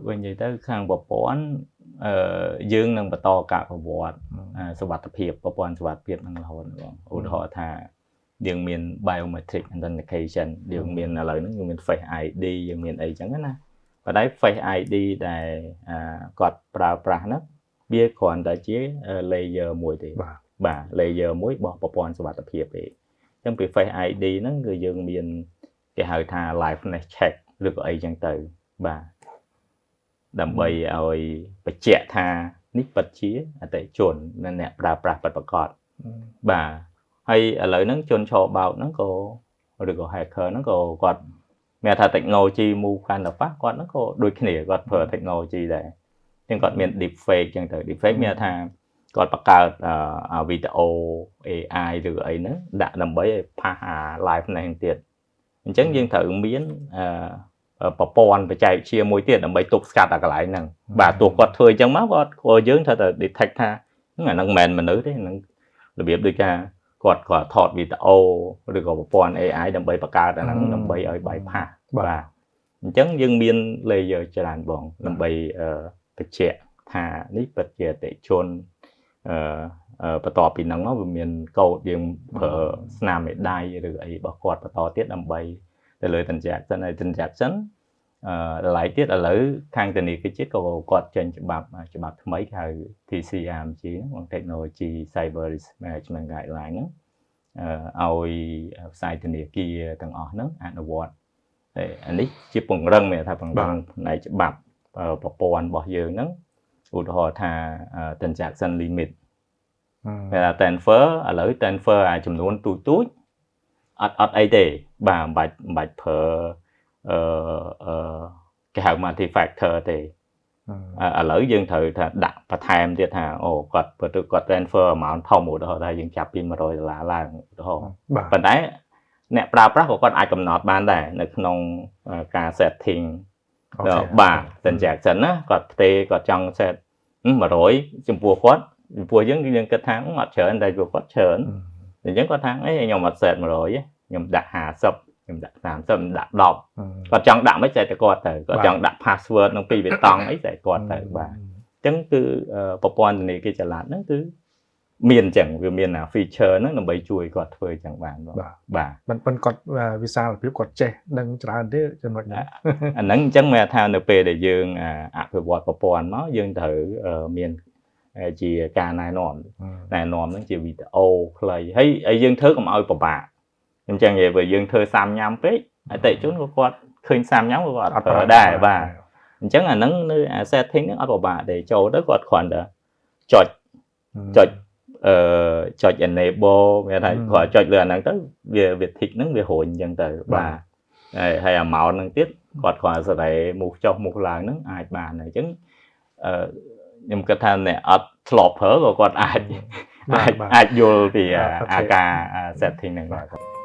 វិញនិយាយទៅខាងប្រព័ន្ធអឺយើងនឹងបន្តការប្រវត្តិសុវត្ថិភាពប្រព័ន្ធសុវត្ថិភាពនឹងរហូតបងឧទាហរណ៍ថាយើងមាន biometric authentication យើងមានឥឡូវហ្នឹងយើងមាន Face ID យើងមានអីចឹងណាប៉ុន្តែ Face ID ដែលគាត់ប្រើប្រាស់ហ្នឹងវាគ្រាន់តែជា layer មួយទេបាទ layer មួយរបស់ប្រព័ន្ធសុវត្ថិភាពទេអញ្ចឹងពី Face ID ហ្នឹងគឺយើងមានគេហៅថា liveness check ឬក៏អីចឹងទៅបាទដើម្បីឲ្យបញ្ជាក់ថានេះពិតជាអតិជននិងអ្នកប្រើប្រាស់ពិតប្រាកដបាទហើយឥឡូវហ្នឹងជនឆបោកហ្នឹងក៏ឬក៏ hacker ហ្នឹងក៏គាត់មានថា technology move កាន់តែប៉ះគាត់ហ្នឹងក៏ដូចគ្នាគាត់ប្រើ technology ដែរអញ្ចឹងគាត់មាន deep fake ចឹងទៅ deep fake មានថាគាត់បង្កើតវីដេអូ AI ឬអីហ្នឹងដាក់ដើម្បីឲ្យផាសអា live នេះទៀតអញ្ចឹងយើងត្រូវមានប្រព័ន្ធបច្ចេកវិទ្យាមួយទៀតដើម្បីទប់ស្កាត់អាកន្លែងហ្នឹងបាទទោះគាត់ធ្វើអញ្ចឹងមកគាត់ក៏យើងត្រូវតែ detect ថាអាហ្នឹងមិនមែនមនុស្សទេហ្នឹងរបៀបដូចថាគាត់ក៏ថតវីដេអូឬក៏ប្រព័ន្ធ AI ដើម្បីបង្កើតអាហ្នឹងដើម្បីឲ្យ bypass បាទអញ្ចឹងយើងមាន layer ច្រើនបងដើម្បីបញ្ជាក់ថានេះពិតជាអតិជនបន្ទាប់ពីហ្នឹងមកវាមានកូដយើងប្រើស្នាមមេដៃឬអីរបស់គាត់បន្តទៀតដើម្បីទៅលើ transaction ហើយ transaction តម្លៃទៀតឥឡូវខាងធនាគារជាតិក៏គាត់ចេញច្បាប់ច្បាប់ថ្មីគេហៅ TCRMG ហ្នឹង Technology Cyber Risk Management Guideline ហ្នឹងឲ្យផ្សាយធនាគារទាំងអស់ហ្នឹងអនុវត្តតែអានេះជាពង្រឹងមានថាពង្រឹងផ្នែកច្បាប់ប្រព័ន្ធរបស់យើងហ្នឹងឧទាហរណ៍ថា transaction limit គេថា transfer ឥឡូវ transfer អាចំនួនទូចទូចអត់អត់អីទេបាទមិនបាច់មិនបាច់ប្រើអឺអឺគេហៅ multi factor ទេឥឡូវយើងត្រូវថាដាក់បន្ថែមទៀតថាអូគាត់បើទៅគាត់ transfer amount ធំឧទាហរណ៍ថាយើងចាប់ពី100ដុល្លារឡើងឧទាហរណ៍ប៉ុន្តែអ្នកប្រើប្រាស់ក៏គាត់អាចកំណត់បានដែរនៅក្នុងការ setting បាទ transaction ណាគាត់ផ្ទេគាត់ចង់ set 100ចំពោះគាត់ចំពោះយើងយើងគិតថាអត់ច្រើនតែចំពោះគាត់ច្រើនអញ្ចឹងគាត់ថាអីខ្ញុំអត់ set 100ទេខ្ញុំដាក់50ខ្ញុំដាក់30ខ្ញុំដាក់10គាត់ចង់ដាក់មិនចែកតែគាត់ទៅគាត់ចង់ដាក់ password ក្នុងពីរបេតង់អីចែកគាត់ទៅបាទអញ្ចឹងគឺប្រព័ន្ធធនាគារចល័តហ្នឹងគឺមានអញ្ចឹងវាមាន feature ហ្នឹងដើម្បីជួយគាត់ធ្វើអញ្ចឹងបានបាទបាទមិនប៉ុនគាត់វិសាលភាពគាត់ចេះដឹងច្រើនទេចំណុចហ្នឹងអាហ្នឹងអញ្ចឹងមានថានៅពេលដែលយើងអភិវឌ្ឍប្រព័ន្ធមកយើងត្រូវមានជាការណែនាំណែនាំហ្នឹងជាវីដេអូខ្លីហើយយើងធ្វើកុំឲ្យពិបាកអញ្ចឹងនិយាយបើយើងធ្វើសាំញ៉ាំពេកអតិជនក៏គាត់ឃើញសាំញ៉ាំក៏គាត់អត់ប្រើដែរបាទអញ្ចឹងអាហ្នឹងនៅអា setting ហ្នឹងអត់ពិបាកទេចូលទៅគាត់គ្រាន់តែចុចចុចអឺចុច enable មានថាគ្រាន់ចុចលើអាហ្នឹងទៅវាវា tick ហ្នឹងវារុញអញ្ចឹងទៅបាទហើយហើយ amount ហ្នឹងទៀតគាត់គ្រាន់តែសេរីមូសចុះមូសឡើងហ្នឹងអាចបានអញ្ចឹងអឺខ្ញុំគិតថាអ្នកអត់ធ្លាប់ប្រើក៏គាត់អាចអាចអាចយល់ពីអាការ setting ហ្នឹងបាទ។